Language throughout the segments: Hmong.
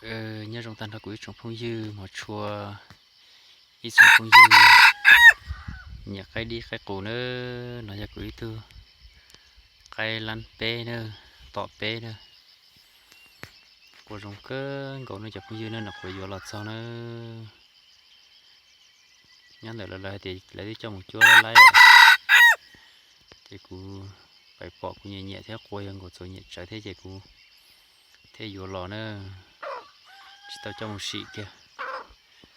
Nyob zoo tag nrho kuv ib tsoom phooj ywg hmov tshua, ib tsoom phooj ywg nyiam qaib dib qaib qus na, no yog kuv ib tug qaib lab peb na, tom peb na. Quaj zoo kawg nkaus no cov phooj ywg na, nyuam qhuav yuav los txog na. Nyob ntawm lawv, lawv hais tias lawv twb coj mus cuab lab laib lawm, ces kuv pais pom kuv nyiam nyiam thiab quaj yog nkaus txaus nyiam tsawv thiab ces kuv thiaj yuav los na, tsis tau coj mus sim kiag.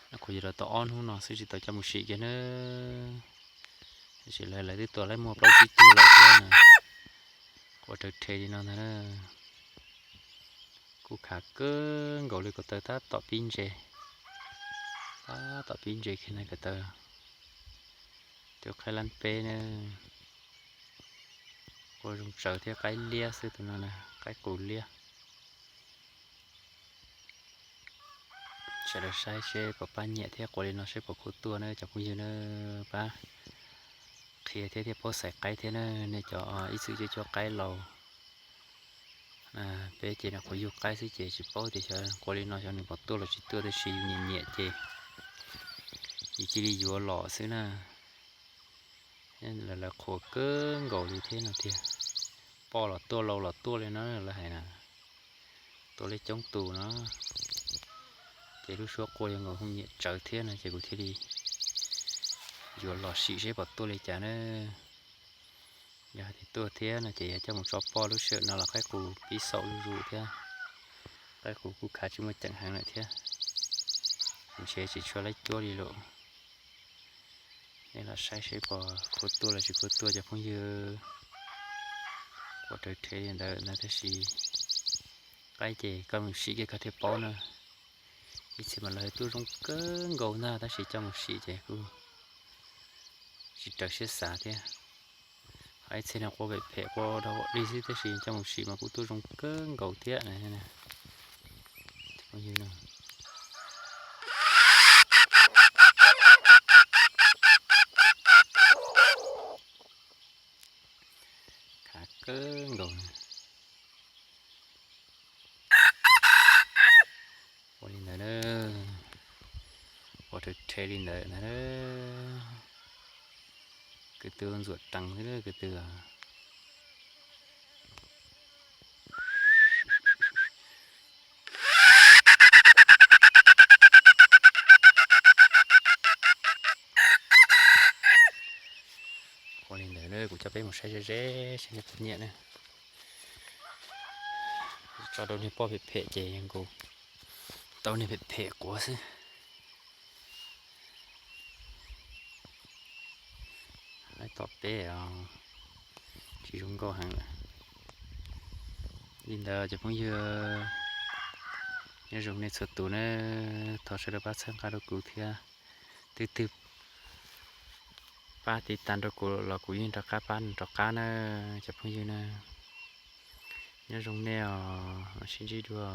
Nyuam qhuav yuav los tau ob hnub no xwb tsis tau coj mus sim kiag na. Tiam sis lawv, lawv twb tua laib muaj plaub tsib tug lawm thiab na, quaj rawv rhe li no ntag na. Kuj khav kawg nkaus li, ko taw tab tom pib ntse, tab tom pib ntse kiag na ko taw. Tus qaib lab peb na, quaj zoo tsawv thiab, qaib liab xwb tus no na, qaib qus liab. Sawv daws saib seb puas pab nyiam thiab quaj li no seb puas khuv tuaj na cov phooj ywg na, pab qhia thiab thiaj paub xaiv qaib thiab na. Nej cov ib txwm cuab cuab qaib laus, peb ces nyuam qhuav yug qaib xwb ces tsis paub tias xyov quaj li no xyov nws puas tuaj los tsis tuaj, tab sis yus nyiam nyiam ces yus cia li yuav los xwb na. Lawv, lawv qhuas kawg nkaus li thiab no tiag, poj los tuaj lau los tuaj li no lawv hais na, tua li coob tus no, ces lub suab quaj li nkaus nyiam tsawv thiab no ces kuv thiaj li yuav los sim seb puas tuaj li cas na. Yog hais tias tuaj thiab no ces yog coj mus tso poj lub sij hawm no los qaib qus pib xaum zuj zus thiab, qaib qus kuj khav tsis muaj ceem heev lawm thiab, ntshe tsis tshua laib cuab li lawm. Nej los saib seb puas khuv tuaj los tsis khuv tuaj cov phooj ywg. Quaj rawv rhe li ntawd na, tab sis qaib ces koj mus sim kiag koj thiaj paub na. Ib txhia mas lawv tuaj zoo kawg nkaus ntag tab sis coj mus sim ces kuj tsis raws siab xav thiab. Ho ib txhia no quaj phem phem quaj dog li xwb tab sis coj mus sim mas kuj tuaj zoo kawg nkaus thiab. Khav kawg nkaus. Ua li ntawd na, ua rhe rhe li ntawd ntag. Kwv tw ntxuam tees xwb kwv tw. Ua li ntawd na, kuv coj peb mus saib ze ze seb nej puas nyiam na. Tso rau niag poj phem phem ces nkaus tau niag phem phem quav xwb. Tom peb os, tsis zoo nkauj heev lawm. Li ntawd cov phooj ywg, nyob zoo nej txhua tus na, thov sawv daws pab txhawb nqa rau kuv thiab. Twb twg pab tiv tas rau kuv los kuv yeej rov qab pab rov qab na cov phooj ywg na. Nyob zoo nej os, mam sib ntsib dua.